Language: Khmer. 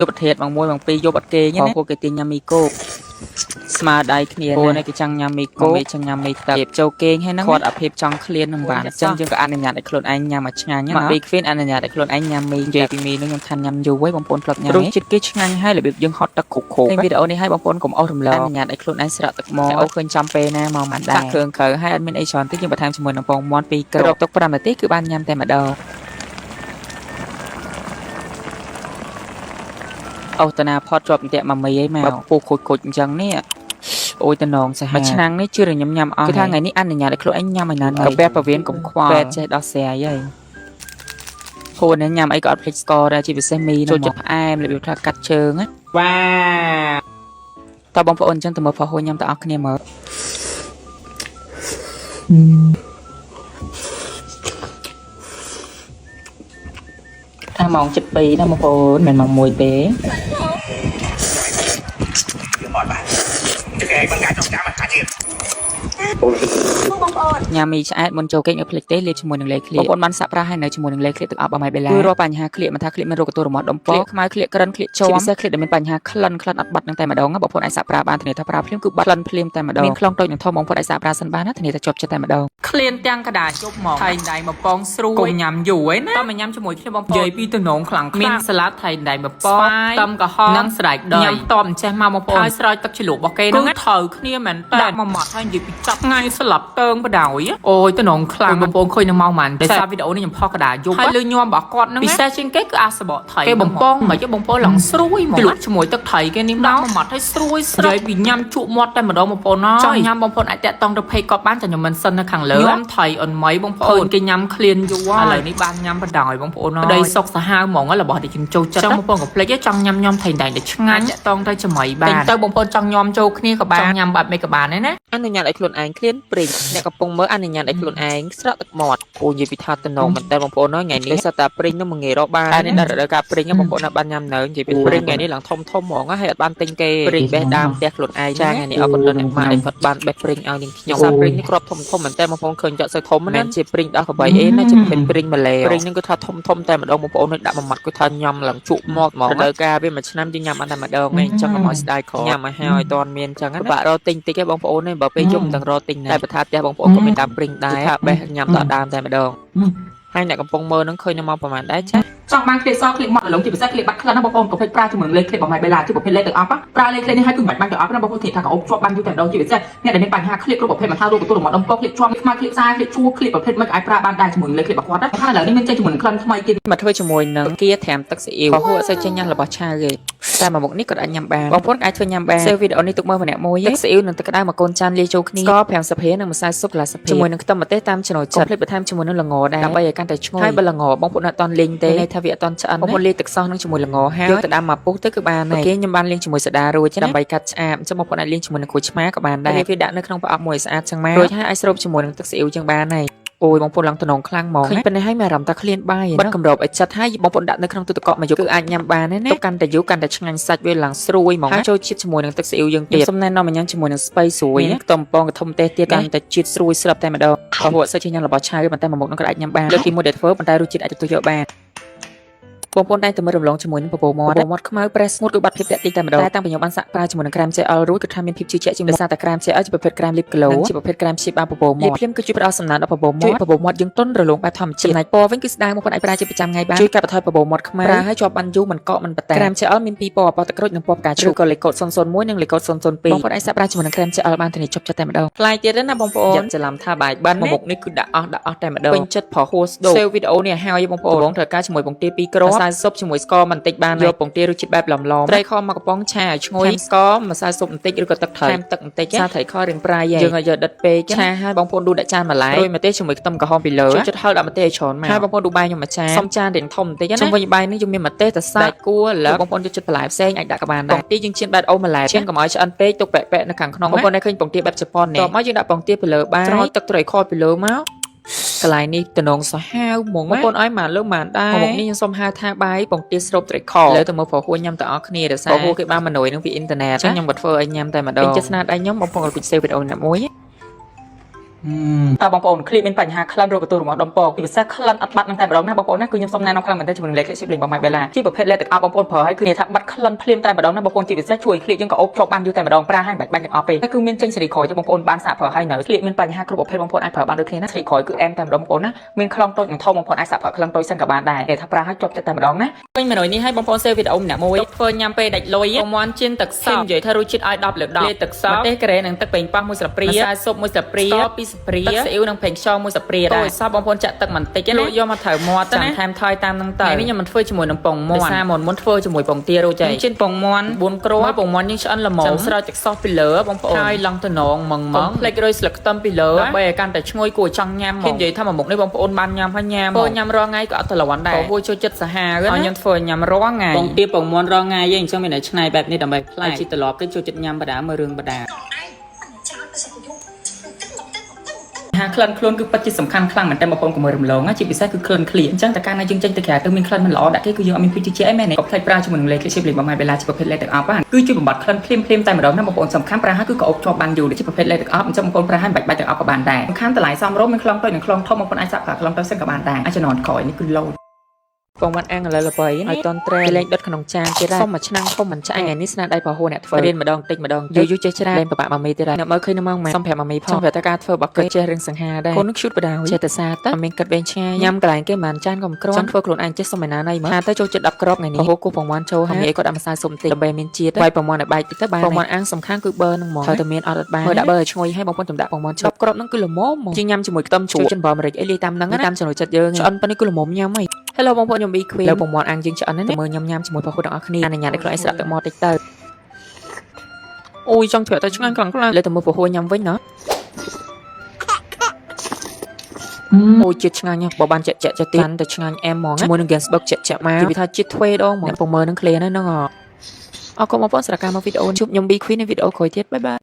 យប់ប្រធាតម៉ោង1ម៉ោង2យប់អត់គេងណាពួកគេទាញញ៉ាំមីគោស្មើដៃគ្នាណានេះគេចង់ញ៉ាំមីគោគេចង់ញ៉ាំមីទឹកគេចូលគេងហើយហ្នឹងគាត់អភិបចង់ឃ្លាននឹងបានអញ្ចឹងយើងក៏អនុញ្ញាតឲ្យខ្លួនឯងញ៉ាំឲ្យឆ្ងាញ់ណាពីខ្វៀនអនុញ្ញាតឲ្យខ្លួនឯងញ៉ាំមីនិយាយពីមីនឹងខ្ញុំថាញ៉ាំយូរហើយបងប្អូនធ្លាប់ញ៉ាំរសជាតិគេឆ្ងាញ់ហើយរបៀបយើងហត់ទឹកគ្រប់គ្រប់វីដេអូនេះឲ្យបងប្អូនកុំអស់រំលងអនុញ្ញាតឲ្យខ្លួនឯងស្រក់ទឹកមាត់អូឃើញចំពេលណាមកមិនដែរគ្រឿងក្រៅហើយអត់មានអីច្រើនទេយើងបន្ថែមជាមួយនឹងពងមាន់2គ្រាប់ទុក5នាទីគឺបានញ៉ាំតែម្ដង អូសតាណាផតជាប់អន្ទាក់ម៉ាមីអីមកបើពូខូចខូចអញ្ចឹងនេះអូយតំណងសាហាវមួយឆ្នាំងនេះជឿរញញ៉ាំអស់គឺថាថ្ងៃនេះអនុញ្ញាតឲ្យខ្លួនឯងញ៉ាំឲ្យណាស់កាពះពវៀនកុំខ្វល់ពេទ្យចេះដោះស្រាយហើយហួរនេះញ៉ាំអីក៏អត់ភ្លេចស្ករដែរជាពិសេសមីចូលចិត្តផ្អែមរបៀបថាកាត់ជើងណាវ៉ាតើបងប្អូនអញ្ចឹងទៅមើលផុសហួរញ៉ាំទាំងអស់គ្នាមើលថាម៉ោង7:02ណាបងប្អូនមិនមែនម៉ោង1ទេ ញ៉ាំមីឆ្អែតមុនចូលគេងឲ្យភ្លេចទេលាបជាមួយនឹងលេឃ្លៀកបងប្អូនបានសាក់ប្រាស់ហើយនៅជាមួយនឹងលេឃ្លៀកទឹកអប់អម៉ៃបេឡាគឺរាល់បញ្ហាឃ្លៀកមិនថាឃ្លៀកមានរោគកន្ទួលរមាស់ដុំពកឃ្លៀកខ្មៅឃ្លៀកក្រិនឃ្លៀកជាប់ជាពិសេសឃ្លៀកដែលមានបញ្ហាក្លិនក្លិនអត់បាត់នឹងតែម្ដងបងប្អូនអាចសាក់ប្រាស់បានធានាថាប្រើភ្លាមគឺបាត់ក្លិនភ្លាមតែម្ដងមានខ្លងតូចនិងធំបងប្អូនអាចសាក់ប្រាស់សិនបានណាធានាថាជាប់ចិត្តតែម្ដង ឃ្លានទាំងកដាជប់មកថៃដៃមកពងស្រួយកុំញ៉ាំយូរឯណាតមកញ៉ាំជាមួយគ្នាបងប្អូននិយាយពីតំណងខ្លាំងខ្លាមានសាឡាត់ថៃដៃមកពងស្វាយតំក្រហមនិងស្រែកដីញ៉ាំតបចេះមកបងប្អូនហើយស្រោចទឹកជ្រលក់របស់គេហ្នឹងគឺត្រូវគ្នាមែនតើដាក់មកម៉ត់ហើយនិយាយពីចាប់ថ្ងៃស្លាប់តើងបដ ாய் អូយតំណងខ្លាំងបងប្អូនឃើញនៅម៉ោងប៉ុន្មានដោយសារវីដេអូនេះខ្ញុំផុសកដាយប់ហើយលឺញោមរបស់គាត់ហ្នឹងពិសេសជាងគេគឺអាសបកថៃគេបំពងមកជបងប្អូនឡើងស្រួយហ្មងជ្រលក់ជាមួយទឹកថៃគេនេះមកមកម៉ត់ហើយស្រួយស្រួយនិយាយពីញ៉ាំជក់មាត់តែម្ដងបងប្អូនអើយចង់ញ៉ាំបងប្អូនអាចតាក់តងទៅ page គាត់បានតែខ្ញុំមិនសិននៅខាងលើញ៉ាំថៃអនមីបងប្អូនគេញ៉ាំឃ្លានយូរឥឡូវនេះបានញ៉ាំបដ ாய் បងប្អូនអើយប្តីសុកសាហាវហ្មងរបស់ដែលខ្ញុំចូលចិត្តចង់បងប្អូនកុំភ្លេចចង់ញ៉ាំញ៉ាំថៃដែងដែលឆ្ងាញ់តាក់តងទៅចមីបានទៅបងប្អូនចង់ញ៉ាំចូលគ្នាក៏បានចង់ញ៉ាំបែបមិនក៏បានដែរណា អនុញ្ញាតឲ្យខ្លួនឯងឃ្លានព្រិញអ្នកកំពុងមើលអនុញ្ញាតឲ្យខ្លួនឯងស្រក់ទឹកមាត់អូនិយាយពីថាតំណងមែនតើបងប្អូនអើយថ្ងៃនេះដោយសារតែព្រិញនោះមកងាយរកបានតែនេះដល់រដូវកាលព្រិញបងប្អូនអត់បានញ៉ាំនៅនិយាយពីព្រិញថ្ងៃនេះឡើងធំធំហ្មងហើយអត់បានទិញគេព្រិញបេះដើមផ្ទះខ្លួនឯងចាថ្ងៃនេះអរគុណដល់អ្នកម៉ាក់ដែលគាត់បានបេះព្រិញឲ្យនាងខ្ញុំសាព្រិញនេះគ្រាប់ធំធំមែនតើបងប្អូនឃើញចាក់សូវធំណាជាព្រិញដោះកបីអេណាជាប្រភេទព្រិញម៉ាឡេព្រិញនឹងគឺថាធំធំតែម្ដងបងប្អូននេះដាក់មួយម៉ាត់គឺថាញ៉ាំឡើងជក់មាត់ហ្មងរដូវកាលវាមួយឆ្នាំយើងញ៉ាំបានតែម្ដងឯងអញ្ចឹងកុំឲ្យស្ដាយក្រញ៉ាំឲ្យហើយតន់មានអញ្ចឹងណាបាក់រកទិញតិចឯងបងប្អូនឯងបើពេលយប់មិនដឹងរកទិញណាតែបើថាផ្ទះបងប្អូនក៏មានដើមព្រិញដែរគឺថាបេះញ៉ាំដល់ដើមតែម្ដងហើយអ្នកកំពុងមើលនឹងឃើញនៅមកប្រហែលដែរចា ចង់បានឃ្លៀកសឃ្លៀកម៉ត់លងជាពិសេសឃ្លៀកបាត់ក្លិនណាបងប្អូនកុំភ្លេចប្រើជាមួយនឹងលេខឃ្លៀករបស់ម៉ៃបេឡាជាប្រភេទលេខទាំងអស់ប្រើលេខឃ្លៀកនេះឲ្យគឺមិនបាច់បាច់ទាំងអស់ណាបងប្អូនធានាថាកអូបជាប់បានយូរតែម្ដងជាពិសេសអ្នកដែលមានបញ្ហាឃ្លៀកគ្រប់ប្រភេទមិនថារោគកន្ទួលរមាស់ដុំពកឃ្លៀកជាប់ខ្មៅឃ្លៀកសាឃ្លៀកជួឃ្លៀកប្រភេទមិនអាចប្រើបានដែរជាមួយនឹងលេខឃ្លៀករបស់គាត់ណាហើយឥឡូវនេះមានចេញជាមួយនឹងក្លិនថ្មីទៀត មកធ្វើជាមួយនឹងគាថែមទឹកស៊ីអ៊ីវហួរអត់សូវចេះញ៉ាំរបស់ឆៅទេតែមួយមុខនេះក៏អាចញ៉ាំបានបងប្អូនអាចធ្វើញ៉ាំបានសេវីដេអូនេះទុកមើលម្នាក់មួយទឹកស៊ីអ៊ីវនិងទឹកក្តៅមួយកូនចានលាយចូលគ្នាស្ករ50រៀលនិងម្សៅស៊ុបកន្លះស្លាបព្រាជាមួយនឹងខ្ទឹមម្ទេសតាមចំណូលចិត្តកុំភ្លេចបន្ថែមជាមួយនឹងល្ងដែរដើម្បីឲ្យកាន់តែឈ្ងុយហើយបើល្ងបងប្អូនអត់តន់លីងទេន័យថាវាអត់តន់ឆ្អិនបងប្អូនលាយទឹកសោះនឹងជាមួយល្ងហើយយកទៅដាំមកពុះទៅគឺបានហើយគេខ្ញុំបានលាងជាមួយសដារួចដើម្បីកាត់ឆ្អាបអញ្ចឹងបងប្អូនអាចលាងជាមួយនឹងក្រូចឆ្មាក៏បានដែរវាដាក់នៅក្នុងប្រអប់មួយស្អាតចឹងមករួចហើយអាចស្រូបជាមួយនឹងទឹកស៊ីអ៊ីវចឹងបានហើយ អូយបងប្អូនឡើងតំណងខ្លាំងហ្មងឃើញប៉ុណ្ណេះហើយមានអារម្មណ៍ថាឃ្លានបាយបិទគម្របឲ្យចិត្តហើយបងប្អូនដាក់នៅក្នុងទូទឹកកកមកយប់គឺអាចញ៉ាំបានណាទុកកាន់តែយូរកាន់តែឆ្ងាញ់សាច់វាឡើងស្រួយហ្មងហើយចូលជាតិជាមួយនឹងទឹកស៊ីអ៊ីវយើងទៀតខ្ញុំសុំណែនាំឲ្យញ៉ាំជាមួយនឹងស្ពៃស្រួយខ្ទឹមពងកធំទេសទៀតកាន់តែជាតិស្រួយស្រាប់តែម្ដងក៏ហួរសិចជាញ៉ាំរបស់ឆៅប៉ុន្តែមួយមុខនោះក៏អាចញ៉ាំបានលើកទីមួយដែលធ្វើប៉ុន្តែរសជាតិអាចទទួលយកបានបងប្អូនតែងតែមើលរំលងជាមួយនឹងពពកមាត់ពពកមាត់ខ្មៅប្រេះស្ងួតគឺបាត់ភាពតាក់ទាញតែម្ដងតែតាំងពីខ្ញុំបានសាក់ប្រើជាមួយនឹងក្រែម JL រួចគឺថាមានភាពជឿជាក់ជាងដោយសារតែក្រែម JL ជាប្រភេទក្រែម lip glow និងជាប្រភេទក្រែមព្យាបាលពពកមាត់លាបភ្លាមគឺជួយផ្ដល់សំណើមដល់ពពកមាត់ជួយពពកមាត់យើងទន់រលោងបែបធម្មជាតិចំណែកពណ៌វិញគឺស្ដើងបងប្អូនអាចប្រើជាប្រចាំថ្ងៃបានជួយកាត់បន្ថយពពកមាត់ខ្មៅប្រើឲ្យជាប់បានយូរមិនកកមិនបតាក្រែម JL មានពីរពណ៌ពណ៌ទឹកក្រូចនិងពណ៌ផ្កាឈូកក៏លេខកូដ001និងលេខកូដ002បងប្អូនអាចសាកប្រើជាមួយនឹងក្រែម JL បានធានាជប់ចិត្តតែម្ដងថ្លៃទៀតណាបងប្អូនយ៉ាប់ច្រឡំថាបាយបិណ្ឌមុខនេះគឺដាក់អស់ដាក់អស់តែម្ដងពេញចិត្តប្រហួសស្ដោសេវវីដេអូនេះឲ្យហើយបងប្អូនបងត្រូវការជាមួយពងទាពីរគ្រាប់ម្សៅស៊ុបជាមួយស្ករបន្តិចបានយកពងទារសជាតិបែបឡំឡំត្រីខមកកំប៉ុងឆាឲ្យឈ្ងុយថែមស្ករម្សៅស៊ុបបន្តិចឬក៏ទឹកត្រីថែមទឹកបន្តិចសាត្រីខរៀងប្រៃយើងឲ្យយកដិតពេកឆាឲ្យបងប្អូនដួសដាក់ចានម្លែករួចម្ទេសជាមួយខ្ទឹមក្រហមពីលើចូលចិត្តហឹរដាក់ម្ទេសឲ្យច្រើនមកហើយបងប្អូនដួសបាយខ្ញុំមួយចានសុំចានរៀងធំបន្តិចណាជុំវិញបាយនេះយើងមានម្ទេសតសាច់គួរលឹកបងប្អូនយកចិត្តបន្លែផ្សេងអាចដាក់ក៏បានដែរពងទាយើងចៀនបែបអូម្លែកចៀនកុំឲ្យឆ្អិនពេកទុកប៉ែកៗនៅខាងក្នុងបងប្អូនได้ឃើញពងទាបែបជប៉ុននេះតមកយើងដាក់ពងទាពីលើបាយច្រោចទឹកត្រីខពីលើមក កន្លែងនេះតំណងសាហាវហ្មងបងប្អូនឲ្យមកលើម៉ានដែរមុខនេះខ្ញុំសុំហៅថាបាយពងទាស្រូបត្រីខលើទៅមើលប្រហួរញ៉ាំទាំងអស់គ្នាដោយសារប្រហួរគេបានម៉នុយនឹងពីអ៊ីនធឺណិតចឹងខ្ញុំក៏ធ្វើឲ្យញ៉ាំតែម្ដងពេញចិត្តស្នាដៃខ្ញុំបងប្អូនក៏ពិសេសវីដេអូណាមួយ តើបងប្អូនឃ្លៀកមានបញ្ហាក្លិនរកទទួលរបស់ដុំពកពិសេសក្លិនអត់បាត់នឹងតែម្ដងណាបងប្អូនណាគឺខ្ញុំសូមណែនាំខ្លាំងមែនទែនជាមួយនឹងលេខឃ្លៀកលេងបងម៉ៃបេឡាជាប្រភេទលេខទឹកអប់បងប្អូនប្រើឲ្យគឺនិយាយថាបាត់ក្លិនភ្លាមតែម្ដងណាបងប្អូនជាពិសេសជួយឃ្លៀកយើងក៏អូបជាប់បានយូរតែម្ដងប្រើឲ្យបាច់បាច់ទាំងអស់ពេកគឺមានចេញសេរីក្រោយទៅបងប្អូនបានសាកប្រើឲ្យនៅឃ្លៀកមានបញ្ហាគ្រប់ប្រភេទបងប្អូនអាចប្រើបានដូចគ្នាណាសេរីក្រោយគឺអែមតែម្ដងបងប្អូនណាមានខ្លងតូចនិងធំបងប្អូនអាចសាកប្រើខ្លងតូចសិនក៏បានដែរតែថាប្រើឲ្យជាប់ចិត្តតែម្ដងណា វិញ100នេះឲ្យបងប្អូនសេវីដេអូម្នាក់មួយទុកធ្វើញ៉ាំពេលដាច់លុយពងមាន់ជៀនទឹកសប់និយាយថារសជាតិឲ្យ10លើ10លាយទឹកសប់ម្ទេសការ៉េនិងទឹកប៉េងប៉ោះមួយស្លាបព្រាម្សៅស៊ុបមួយស្លាបព្រាស្ករពីរស្លាបព្រាទឹកស៊ីអ៊ីវនិងប្រេងខ្យងមួយស្លាបព្រាដែរសប់បងប្អូនចាក់ទឹកបន្តិចណាលក់យកមកត្រូវមាត់ណាថែមថយតាមនឹងទៅថ្ងៃនេះខ្ញុំមិនធ្វើជាមួយនឹងពងមាន់ដោយសារមុនមុនធ្វើជាមួយពងទារួចហើយជៀនពងមាន់4គ្រាប់ពងមាន់យើងឆ្អិនល្មមចាំស្រោចទឹកសោះពីលើបងប្អូនហើយឡង់តំណងម៉ងម៉ងផ្លេចរយស្លឹកខ្ទឹមពីលើដើម្បីឲ្យកាន់តែឈ្ងុយគួរចង់ញ៉ាំហ្មងនិយាយថាមួយមុខនេះបងប្អូនបានញ៉ាំហើយញ៉ាំធ្វើញ៉ាំរាល់ថ្ងៃក៏អត់ទៅលន់ដែរព្រោះចូលចិត្តសាហាវណាឲ្យខ្ញុំធ្វើញ៉ាំរាល់ថ្ងៃពងទាពងមាន់រាល់ថ្ងៃឯងអញ្ចឹងមានតែឆ្នៃបែបនេះដើម្បីផ្លែជីត្រឡប់ទៅចូលចិត្តញ៉ាំបដាមើលរឿងបដា ហាក្លិនខ្លួនគឺពិតជាសំខាន់ខ្លាំងមែនតើបងប្អូនកុំមើលរំលងណាជាពិសេសគឺក្លិនឃ្លៀអញ្ចឹងតែកាលណាយើងចេញទៅក្រៅទៅមានក្លិនមិនល្អដាក់គេគឺយើងអត់មានភាពជឿជាក់អីមែនទេកុំភ្លេចប្រើជាមួយនឹងលេខឃ្លៀកលេងបងម៉ៃបេឡាជាប្រភេទលេខទឹកអប់ហ្នឹងគឺជួយបំបត្តិក្លិនភ្លាមភ្លាមតែម្ដងណាបងប្អូនសំខាន់ប្រើហើយគឺក៏អូបជាប់បានយូរជាប្រភេទលេខទឹកអប់អញ្ចឹងបងប្អូនប្រើហើយមិនបាច់បាច់ទឹកអប់ក៏បានដែរសំខាន់តម្លៃសមរម្យមានខ្លងតូចនិងខ្លងធំបងប្អូនអាចសាកប្រើខ្លងតូចសិនក៏បានដែរអាចជំនាន់ក្រោយនេះគឺលោត ពងមាន់អាំងឥឡូវល្បីឲ្យតន់ត្រែលេងដុតក្នុងចានទៀតហើយសុំមួយឆ្នាំងធំមិនឆ្អែតនេះស្នាដៃប្រហួរអ្នកធ្វើរៀនម្ដងតិចម្ដងយូរយូរចេះច្រើនលេងប្របាក់ម៉ាមីទៀតហើយអ្នកមើលឃើញនៅម៉ោងម៉ាសុំប្រាប់ម៉ាមីផងសុំប្រាប់តែការធ្វើរបស់គេចេះរឿងសង្ហាដែរកូននឹងឈូតបដាចេះតែសាទៅមានគិតវែងឆ្ងាយញ៉ាំកន្លែងគេមិនចានក៏មិនគ្រាន់ចង់ធ្វើខ្លួនឯងចេះសុំឯណាណៃមើលថាទៅចូលចិត្ត10គ្រាប់ថ្ងៃនេះប្រហូរគោះពងមាន់ចូលហើយមីអីក៏ដាក់ម្សៅស៊ុបតិចដើម្បីមានជាតិវាយពងមាន់ឲ្យបែកតិចទៅបានពងមាន់អាំងសំខាន់គឺប៊ឺនឹងហ្មងត្រូវតែមានអត់អត់បានមើលដាក់ប៊ឺឲ្យឈ្ងុយឲ្យបងប្អូនចំដាក់ពងមាន់ចូល10គ្រាប់ហ្នឹងគឺល្មមហ្មងជាងញ៉ាំជាមួយខ្ទឹមជ្រូកចិនបើម្រេចអីលាយតាមហ្នឹងណាតាមចំណូលចិត្តយើងឆ្អិនប៉ុណ្នេះគឺល្មមញ៉ាំហើយ Hello បងប្អូនខ្ញុំ B Queen លើពងមាន់អាំងយើងឆ្អិនណាមើលញ៉ាំញ៉ាំជាមួយបងប្អូនទាំងអស់គ្នាអនុញ្ញាតឲ្យខ្លួនឯងស្រាប់ទឹកមាត់តិចទៅអូយចង់ជ្រក់ទៅឆ្ងាញ់ខ្លាំងខ្លាំងលើតែមើលពហួរញ៉ាំវិញណាអូយជាតិឆ្ងាញ់ណាស់បើបានចាក់ចាក់ចាក់ទៀតតែឆ្ងាញ់អែមហ្មងជាមួយនឹង Ganzberg ចាក់ចាក់មកគេថាជាតិទ្វេដងហ្មងអ្នកពងមើលនឹងឃ្លាណាហ្នឹងអរគុណបងប្អូនសម្រាប់ការមកវីដេអូជួបខ្ញុំ B Queen នៅវីដេអូក្រោយទៀតបាយបាយ។